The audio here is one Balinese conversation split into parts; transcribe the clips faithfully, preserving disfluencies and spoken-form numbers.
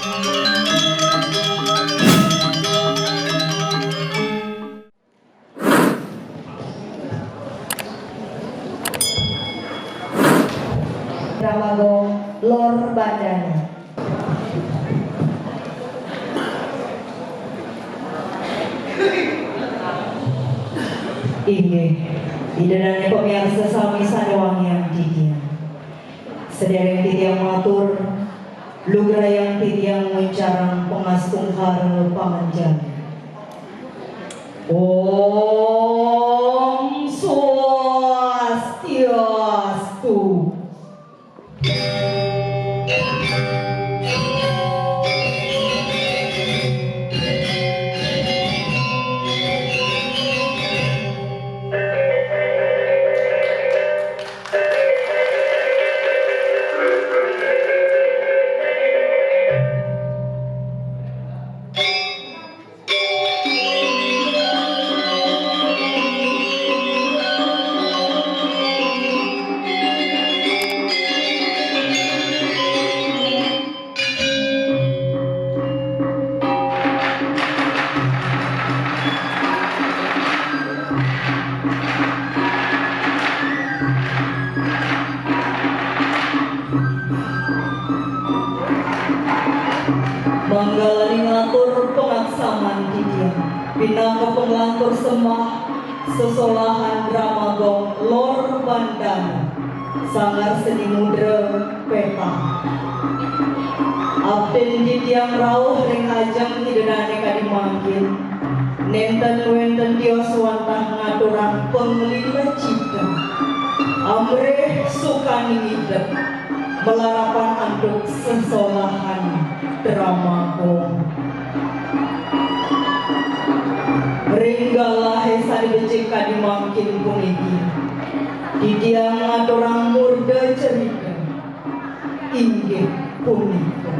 Drama Gong Lor Bandana. Inggih, Ida dané pamiarsa sami sané wangiang titiang. Sadéréng titiang matur, lugrayang titiang nguncarang pangastungkara panganjali. Om Swastiastu. Manggalaning atur pangaksaman titiang, pinaka panglantur sembah sesolahan drama gong Lor Bandana, Sanggar Seni Mudra Pétang. Abdin titiang rauh ring ajeng Ida dané kadi mangkin, nénten wénten tios wantah ngaturang panglila cita, amrih sukaning idep, malarapan antuk sesolahan drama gong. Ring galahé sané becik kadi mangkin puniki, titiang ngaturang murda cerita, inggih punika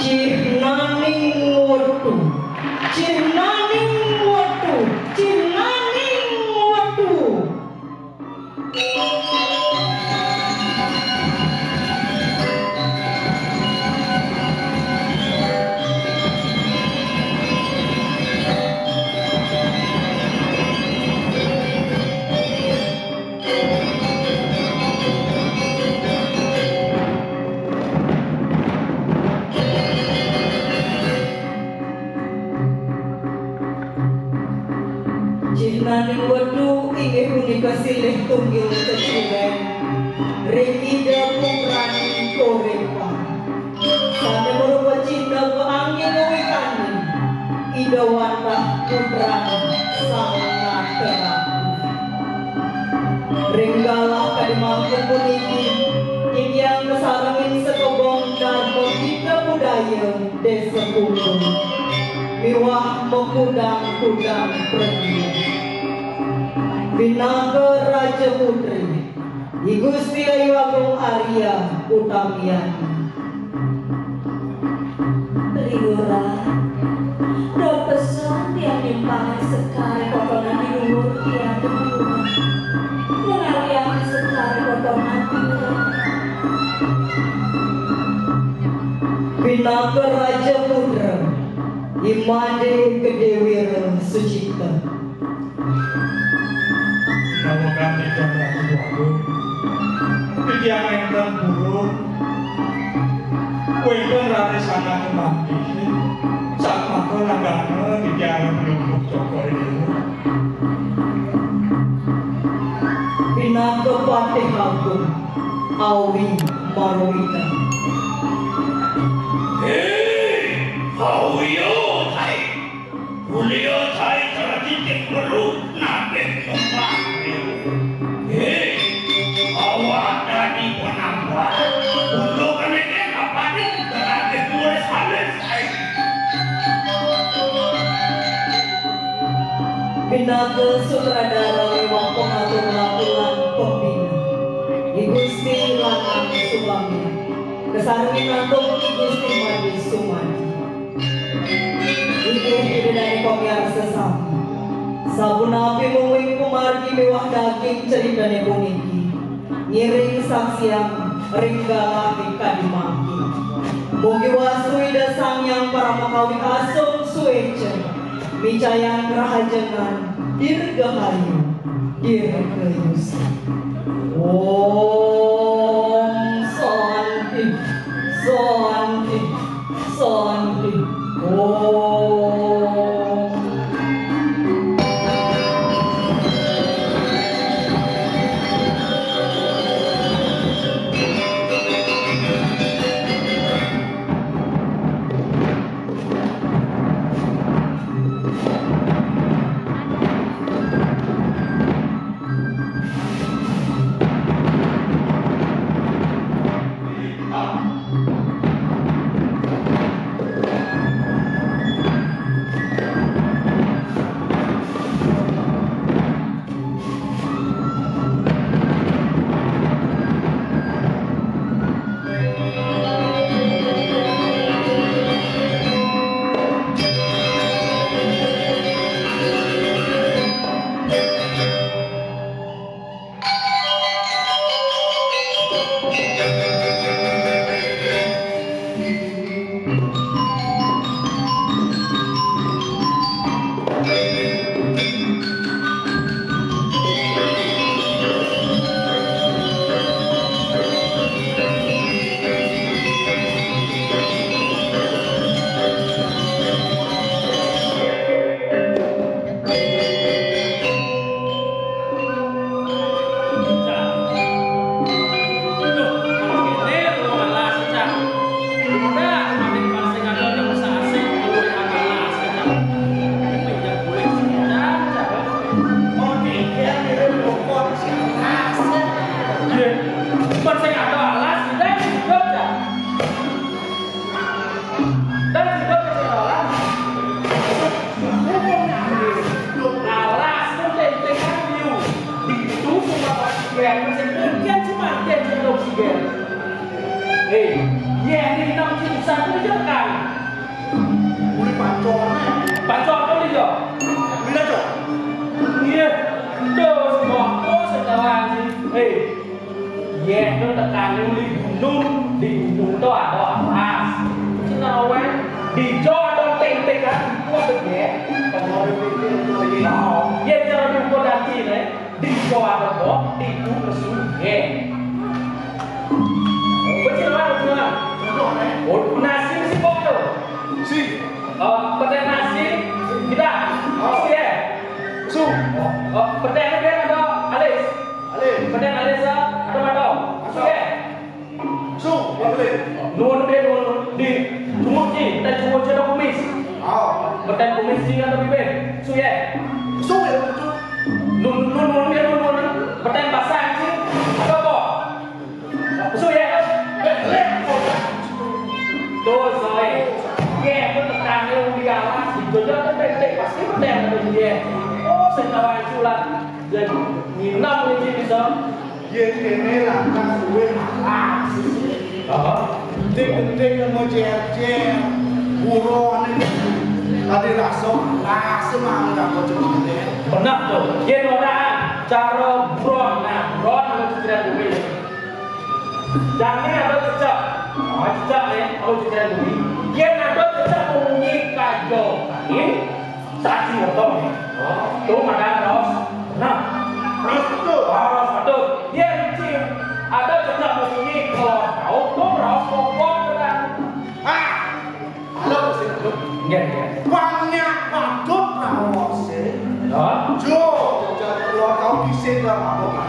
Cihnaning Wetu. Cihnaning Wetu. Cihnaning Wetu. Cihnaning wetu inggih punika silih tunggil ceciren ring Ida Putrani Korépa. Sané marupa cihna kaanggén ngawitanin Ida wantah putran Sang Nata Ratu. Ring galah kadi mangkin puniki, titiang kasarengin sakebon Dharma Gita Budaya Désa Kuta miwah makudang-kudang preti. Pinaka Raja Putri, I Gusti Ayu Agung Arya Utamiani. Lurah, dot pesan tiang nyumpang sekar kotonan di luhur tiang di luhur. Ngalian sekar kotonan di luhur. Pinaka Raja Putra, I Madé Gedé Wira Sucipta. Nawegang titiang Ratu Agung, titiang nénten purun, wénten raris anak mati, satmaka nanggana titiang nyumput cokor dewa. Pinaka Patih Agung, Awi Marwita. Hé, Awi, hai. Ulia cai kerajin ting perlu nabih mempati. Hé, awak dadi penampak. Untuk kenekan apa nih kerajin mulai salin sai. Pinaka sutradara miwah pengatur laku lan pembina, I Gusti Lanang Subami, kasarengin antuk I Gusti Madé Sumadi. Inggih Ida dané pamiarsa sami. Sapunapi mungguing pamargi miwah daging caritané puniki, ngiring saksian ring galah kadi mangkin. Mugi wastu Ida Sang Hyang Paramakawi asung suéca, micayan rahajengan dirgahayu, dirgayusa. Om Santi, Santi, Santi. Om. Dan juga kecerolan. Hukum ngambil. Alas, itu penting kan, Yu. Di itu cuma oksigen, mungkin cuma dia cuma oksigen. Eh, ya, ini enam juta itu kan. Boleh pacornya. Pacor kan dia? Bila, Cok? Iya. Terus, mau apa sekarang sih? Eh, Yén to tekané uli gunung, di gunung to ada alas. Sing ora wéh, di jo ada téntékan, kuwi gedé. Nah, yén cara diukur dadi né, di jo ada bok, di gunung nesu gedé. Betul kan, betul kan? Oh, nasi mesti bok to. Si. Eh, petai nasi, kita. Oke. Su. Eh, petai ini kan ada alis. Alih. Petai alis, ah, ada mata. Masuk, ya? Su, alih. Nuwun, dia nuwun. Di jumut, Ci. Petai jumut, Ci, ada kumis. Oh. Petai kumis, Ci, ada bibir. Su, ya? Su, ya, Su. Nuwun, nuwun, nuwun, dia nuwun, nuwun. Petai basah, Ci. Ada apa? Su, ya? Eh, eh. Tuh, Soe. Ya, aku tekan, ya, di alas, di jodol, kan, pasti petai, ya. Oh, saya tahu, Ci, lah. Jadi, nginep iki bisa. Yén kéné langkah suwé malas. Heeh. Penting-penting mau jer-jer. Buroné tadi rasa malas, malah kok cemene. Bener to. Yén ora cara buron, nah, buron wis pikiran kuwi. Jane ada cecek. Oh, cecek, ya, aku pikiran kuwi. Yén ada cecek munyi kajo kain, Saji weteng. Oh, tuh, madang raos. Nah, raos betul. Raos betul. Dia licin. Ada juga bunyi kalau tahu tuh raos popok, kan. Ah, halo, sih, halo. Iya, iya. Banyak badut raos, eh. Hah? Jo, jangan keluar tahu di sini, apa, apa.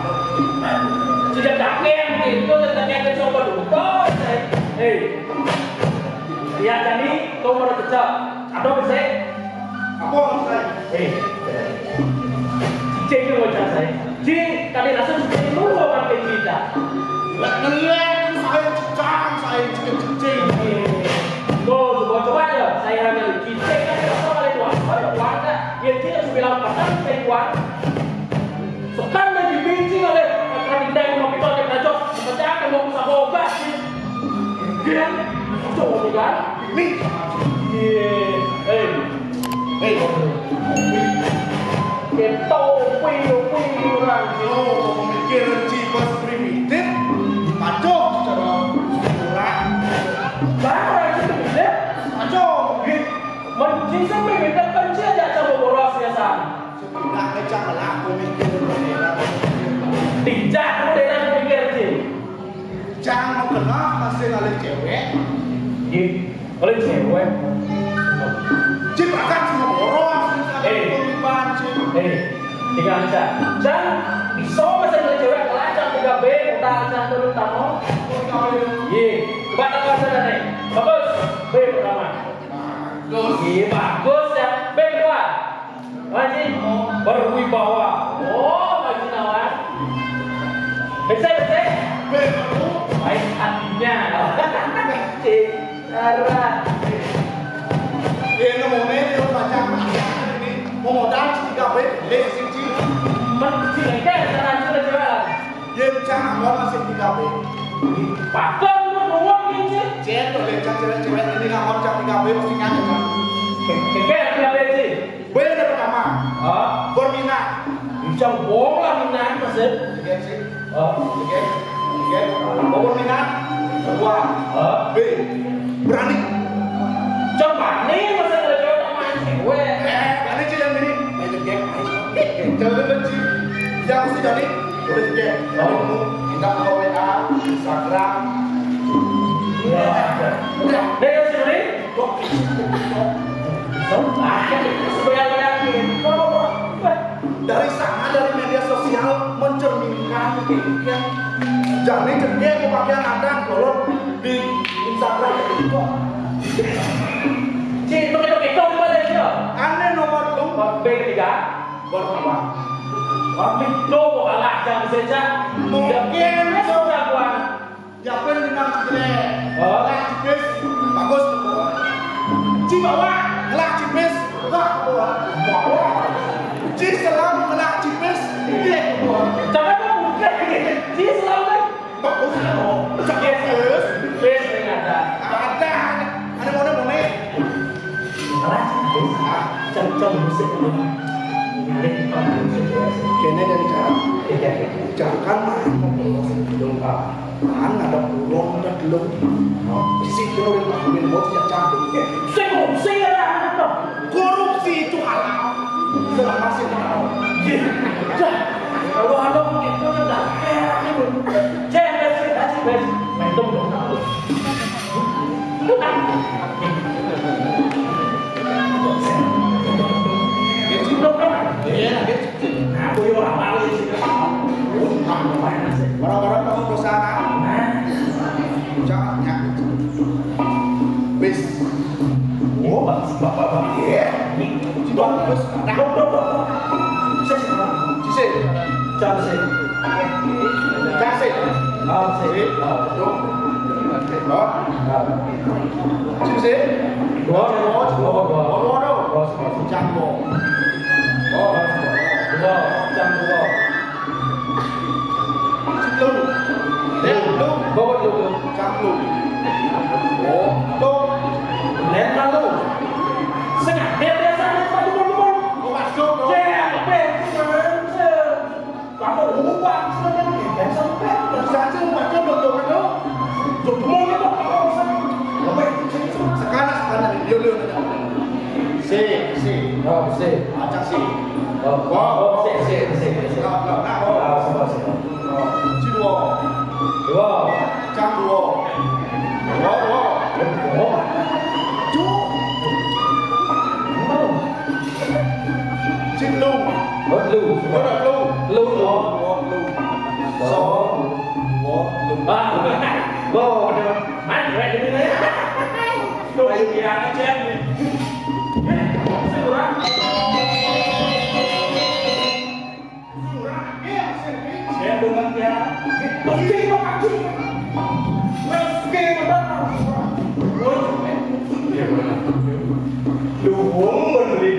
Sejak kakek yang itu, sejak kakek coba dulu. Eh, iya, jadi, tuh, menurut kecap. Aduh, Sik. Apa, Sik? Eh. Cicing lu, Cak, Sik. Ci, tadi rasa cicing dulu apa ke Ci, Cak? Lah, ngelek, saya cicang, saya cicing. Tuh, coba, coba aja. Saya hanya cicing, kan, rasa paling kuat. Apa ya, kuat, Cak? Ya, Ci, sembilan persen, saya kuat. Sekarang lagi benci oleh kandidat yang mau kita cek aja. Seperti apa mau bisa boga sih? Dia cowok kan? Ini. Iya. Eh. Eh. Kita wih, wih, orang. Oh, pemikiran Cipas primitif. Kacau secara orang. Barang Ih, oleh cewek. Cip, akan cuma boros. Eh. Cip. Eh, tinggal aja. Cang, iso mesen oleh cewek, kelacang tiga B, utang cang turun tamu. Iya, coba tambah sana nih. Bagus, B pertama. Bagus. Iya, bagus ya. B kedua. Haji, berwibawa. Oh, Haji Nawan. Bisa, bisa. Baik hatinya. Cik, cara. Iya, nemu nih, lu baca ini. Mau modal tiga B, leh siji. Men, sih, enggak, jangan sudah jualan. Yén cang anggon masih tiga B. Pakon lu ngomong gitu. Cek, leh cang cewek-cewek ini ngomong cang tiga B mesti nyanyi, Cang. Oke, tiga B sih. B yang pertama. Hah? Berminat. Bisa bohong lah minat, Mas, ya. Oke, sih. Oh. Oke. Oke. Berminat. Dua. Hah? B. Berani. Coba nih, masa ada cewek tak main sih, gue. Eh, berani sih yang ini. Main game, main. Jangan benci. Yang mesti jadi, udah sih, kamu minta nomor W A, Instagram. Wah. Udah. Deh, ya, sih, Bri. Kok? Kok? Ah, sebanyak-banyakin. Kok, kok, kok? Dari sana, dari media sosial mencerminkan kehidupan. Jadi, cekek pakaian adat, kalau di Instagram itu. Cik, pakai-pakai kau boleh, ya? Aneh nomor lu. Bang, B ketiga. Berapa? Bang, B, coba kalah, jangan saja. Mungkin, ya, so. Sudah, Bang. Siapa yang menang jelek? Hah? Lah, cipis. Bagus. Cibawa, lah, cipis. Enggak, Bang. Bawa. Ciselam, lah, cipis. Iya, Bang. Jangan, Bang, bukan. Ciselam, kan? Bagus, Bang. Cipis. Cipis, ada. Ada. Ada, ada, ada. Malah, ah, cang-cang musik ini. Menarik, Pak, musik ya. Kene dari cara. Iya, iya. Jangan mah ngomong dong, Pak. Kan ada burung, ada delung. Sisi itu udah ngomongin bos yang cantik. Eh, sing, sing ada anak, Pak. Korupsi itu halal. Selama sih halal. Iya. Dah. Kalau halal, itu kan dah. Eh, ini, Bu. Cek, cek, cek, cek. Main dong, dong. Orang-orang kamu dosa, kan? Ucapnya. Bis. Oh, bagus, bapak, bapak. Iya. Bagus. Nah, dok, dok, dok. Sisi. Sisi. Cang sih. Cang sih. Ah, sih. Sih. Ah, dok. Dok. Ah. Sisi. Dua. Dua. Dua. Dua. Dua. Dua. Dua. Cang dua. Dua. Dua. Cang dua. Lu. Ya, lu. Bawa lu. Cang lu. Oh, lu. Lihat lu. Sengaja biasa ada sepatu kumpul. Gua masuk, lu. Cek, apa? Kamu ubah sebenarnya, kan sampai. Saja ubah, coba, coba, coba. Coba, coba, coba. Sekarang, sekarang, yuk, yuk. Sik, sik. Oh, sik. Acak sik. Oh, oh, sik, sik, sik, sik. Nah, nah, nah, oh. Ah, sabar, sabar. Oh, ci dua. Dua. Cang dua. Dua, dua. Oh. Cuk. Cing lu. Oh, lu. Lu, lu. Lu, lu. Lu, lu. Song. Lu, lu. Ah, oh, bener. Man, gue jadi nih. Lu, ayo, biar aja nih. Surah. Surah. Iya, sih. Saya dengar ya. Rezeki, Pak Haji. Rezeki, Pak. Iya, benar. Duwung men beli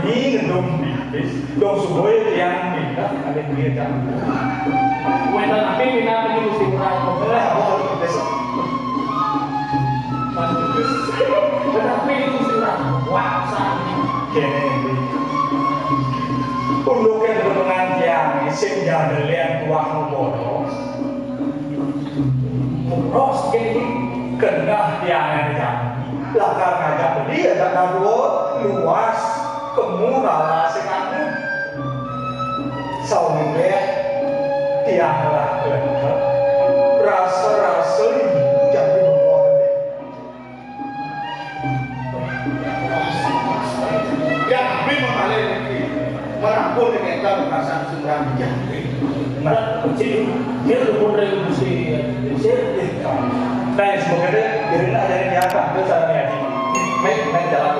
dini ngedum pipis, dong subuh ya tiang pindah, ada dia jam. Wena tapi pindah di musim raya. Lah, oh, besok. Pas besok. Tapi di musim raya. Wah, saat ini. Kene ini. Unduke pengajian sing jadelian tuah boros. Boros kene kendah tiangan jam. Lakar ngajak beli ya tak dua luas kemu rala sing anu. Saurip tiang lah kelengkep. Rasa-rasa ibu jadi bengong. Sini, dia udah pun revolusi. Saya, eh, kamu. Nah, semoga deh, biarin aja yang nyata. Terus ada yang, baik, baik, jalan.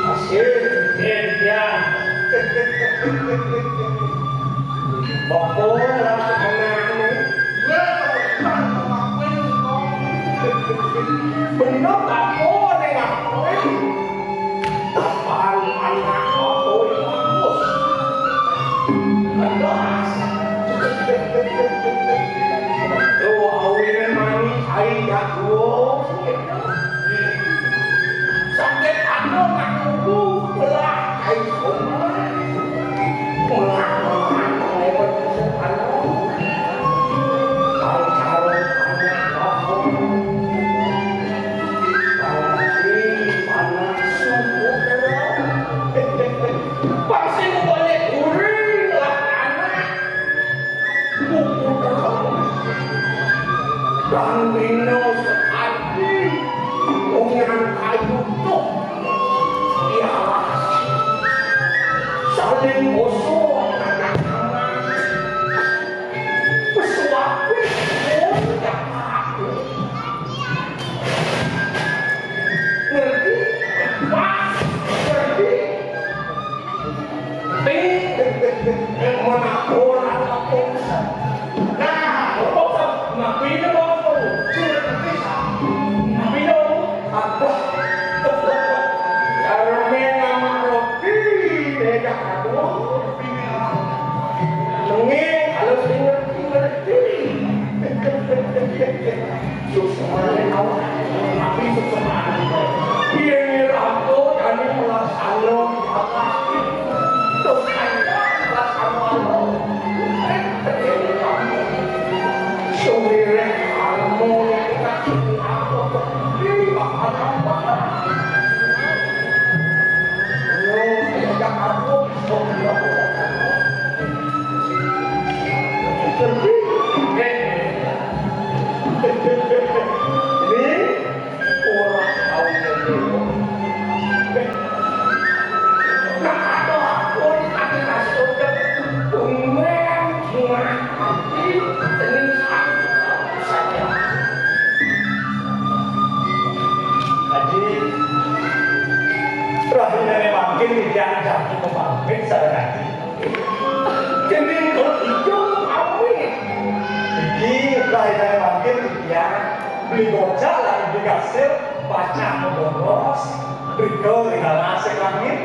Asik, dia, dia. Bapa lah anak ni. Bener bapa ni ngaku. Kapan anak bapa ni bagus? Kedas. Tu awi mani ai jago. Sakit anu nak kubu belah kai soman. Belah belah lewat kusuk anu. Kang sarung anak aku. Kang si panas suku terang. Pasti mau banyak kuring lah anak. Dan Rino sekali punya kayu tuh ialah saling usung anak-anak. Pesuapin pun gak tahu. Ngerti? Pas. Ngerti? Ting. Mana orang apa? Nah, apa? Nah, pindah apa? Ngerti? Nah, pindah apa? Apa? Karena nama roti, beda apa? Nenging, kalau sing ngerti-ngerti. Suksmane awak, tapi suksmane. Yen rato jane melaksana, terus ada melaksana. Suwire harmoni kita sing aku berdiri bakal apa? Yo, saya Jakarta. Ini orang tahu yang dulu. Nah, ada aku di kaki kasut. Tumben, tumben. Ini saya. Haji, rahina mangkin titiang jagi pamit sareng Haji. Dening kula ijo pamit. Iki rahina mangkin titiang beli bocah lan beli kasil pacah boros. Rika rinana sing langit.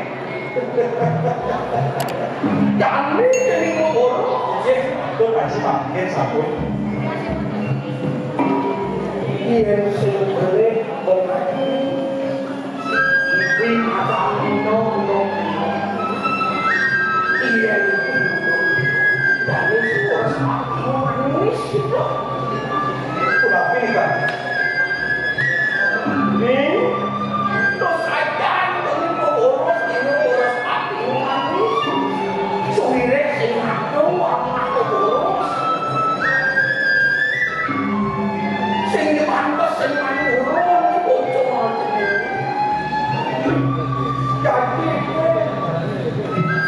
Jani dening boros. Nggih, tur Haji mangkin sampun. Yen sing boleh, boleh. Iki makan minum, minum, minum. Iya, iya. Dan itu harus mati manis gitu. Kenapa ini, Kak? Ini terus aja, ini mau boros, ini boros mati manis. Suwire sing ngaku, aku boros. Sing pantes sing nang urun bocah jenenge. Dadi kowe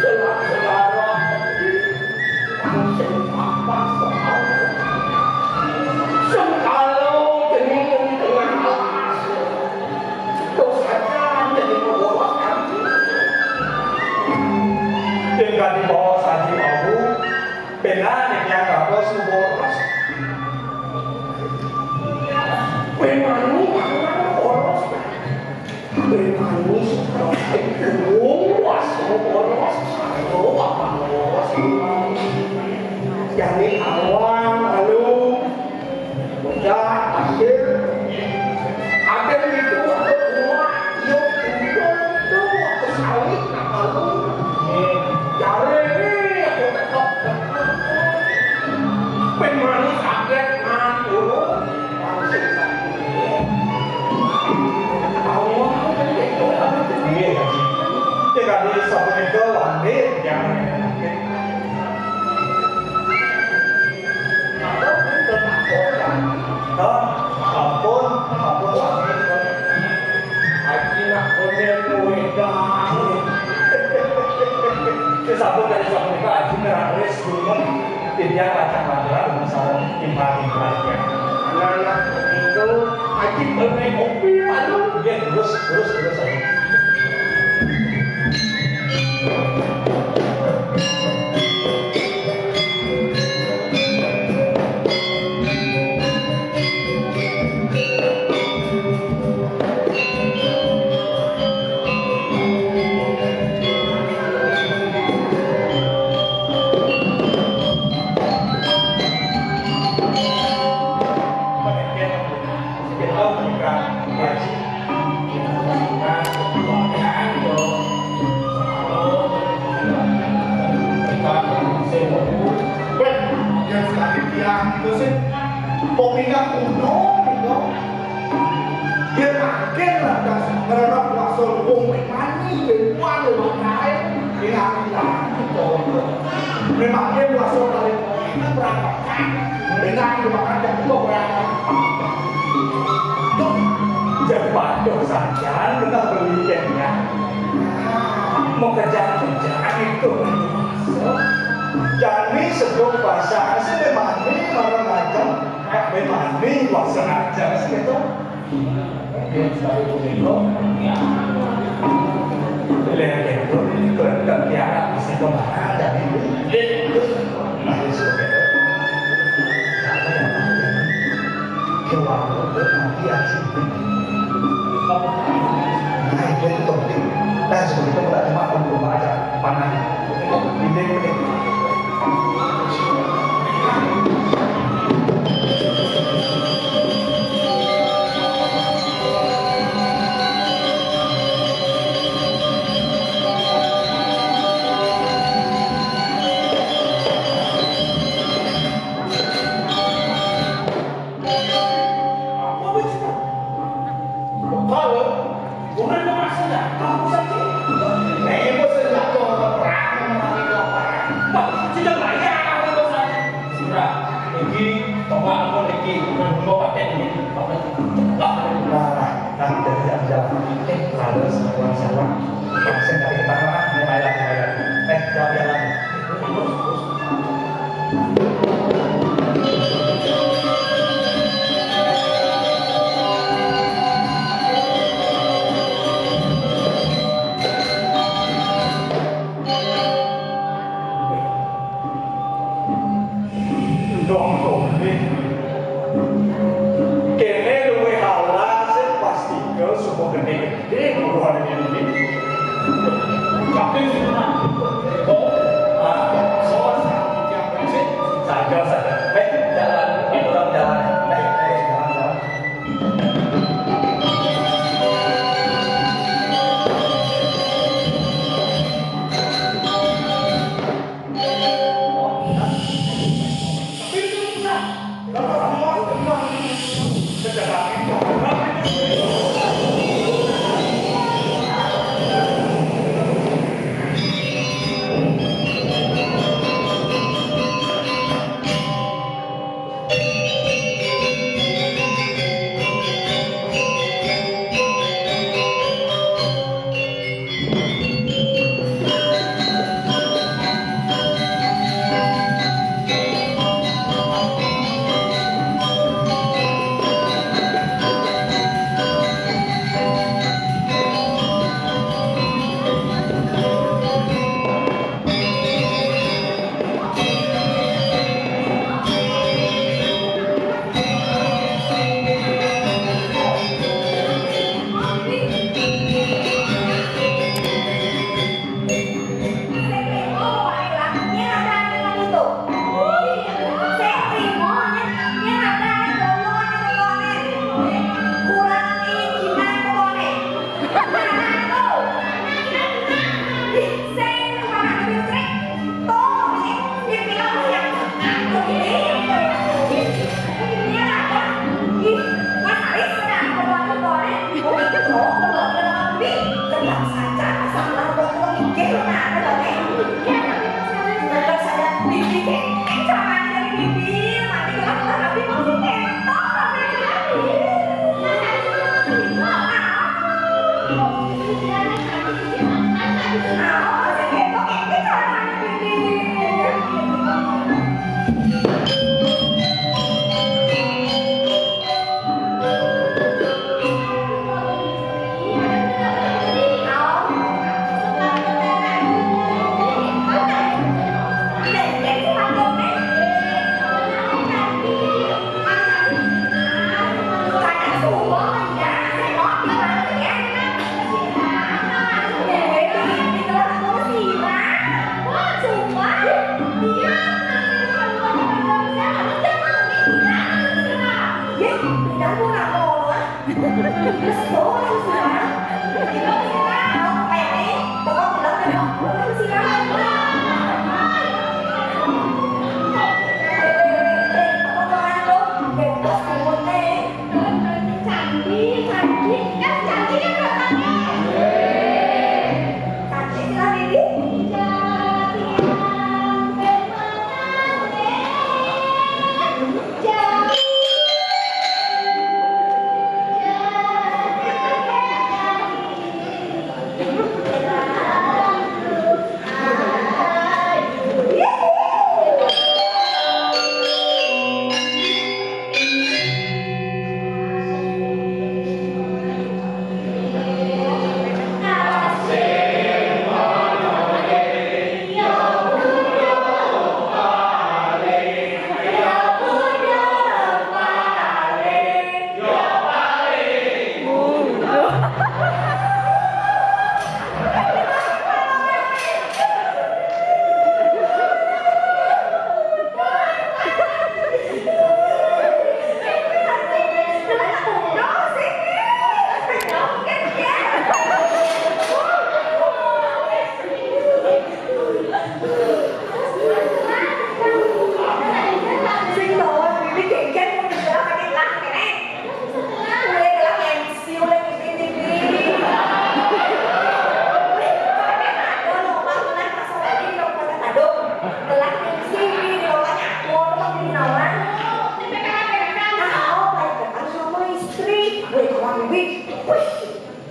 selak-selara sing apa soal. Sengkala jeneng tengah alas. Terus aja jadi pemboros kaki. Tinggal di bawah saji mau. Benane tiyang dados boros. Kowe mani mangan boros. Kowe mani stres, wong was boros. Ayo, apa boros? Jani awang, alu, bocah, asik. Ada itu, ada buah, yuk, yuk, yuk, sawit, nak malu. Jare ni, aku tetap, tetap. Pemanis agak ngan, urut. Nggih, Haji. Cek adi sapunika wandé, ya. Hah? Ampun, ampun, wandé. Haji nak koné kowe dah. Cek sampun kali sapunika Haji ngraris dumun. Titiang lacak matur nuwun sareng timpal-timpal titiang. Anak-anak itu, Haji Bene kopi malu. Nggih, terus, terus, terus, Haji. Wéh, yén sakit tiang itu sih, kopinya kuno gitu. Yén makin lantas ngererok kuasa wong mani ben kuat lho, Pak Kae. Ing ati lagi to. Memangnya kuasa paling itu berapa? Dengan dimakan dan dua berapa? Tuh, jek patuh sajan kita berpikirnya. Mau kerjaan-kerjaan itu. Jani seduk basah sih memang ini marang macam. Memang ini kuasa aja sih itu. Nggih, sami punika. Lha, nggih, pun, kula kan tiang bisa kemana, jadi, nggih. Nah, wis, oke. Siapa yang tahu, ya? Keluar, nanti aja. Nah, itu, itu penting. Nah, sebelum itu, kita cuma tunggu aja, panah. Ini, ini. Urip kok masih nggak tahu saja. Nek ibu sing nggak tahu perang, mati kelaparan. Wah, sudah bayar aku dosa. Sudah, ini coba aku niki, bukan dulu pakai ini. Nah, nah, nah, dari jam-jam. Eh, kalau sekarang-sekarang, saya nggak ketawa, mau main lagi, main lagi. Eh, jam-jam. Kéné luwih alas, pasti ke suku gedé-gedé, buruan gedé-gedé. Tapi, oh, ah, saja, saja. Baik, jalan, orang jalan. Baik, baik, jalan, jalan.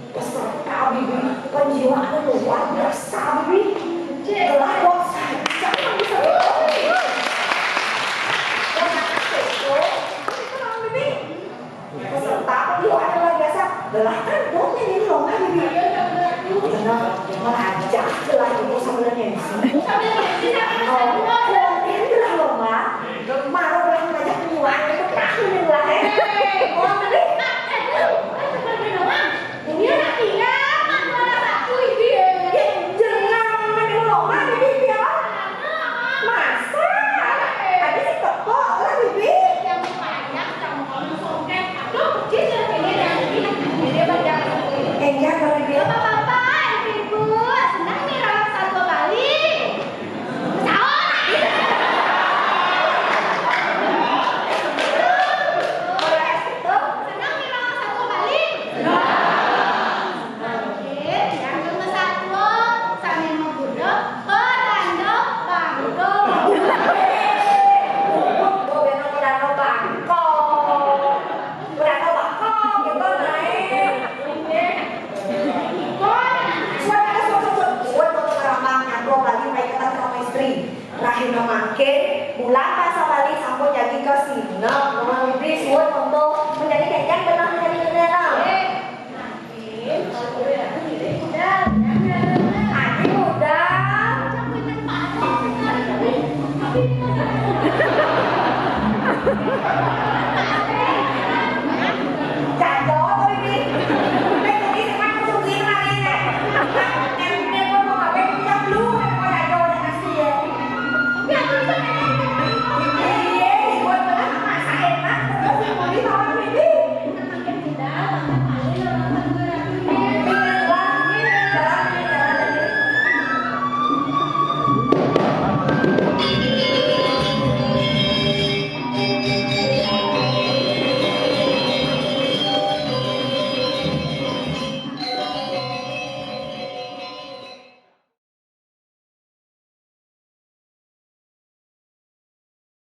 Peserta Bibi, penjiwaannya luar biasa, Bibi. Gelar buat saya, jangan bisa. Peserta penjiwaannya luar biasa. Gelar kan buatnya ini loh, Bibi. Benar, melajah gelar itu sambil nyanyi. Oh, keren gelar loh, Ma. Mau gelar melajah penjiwaan.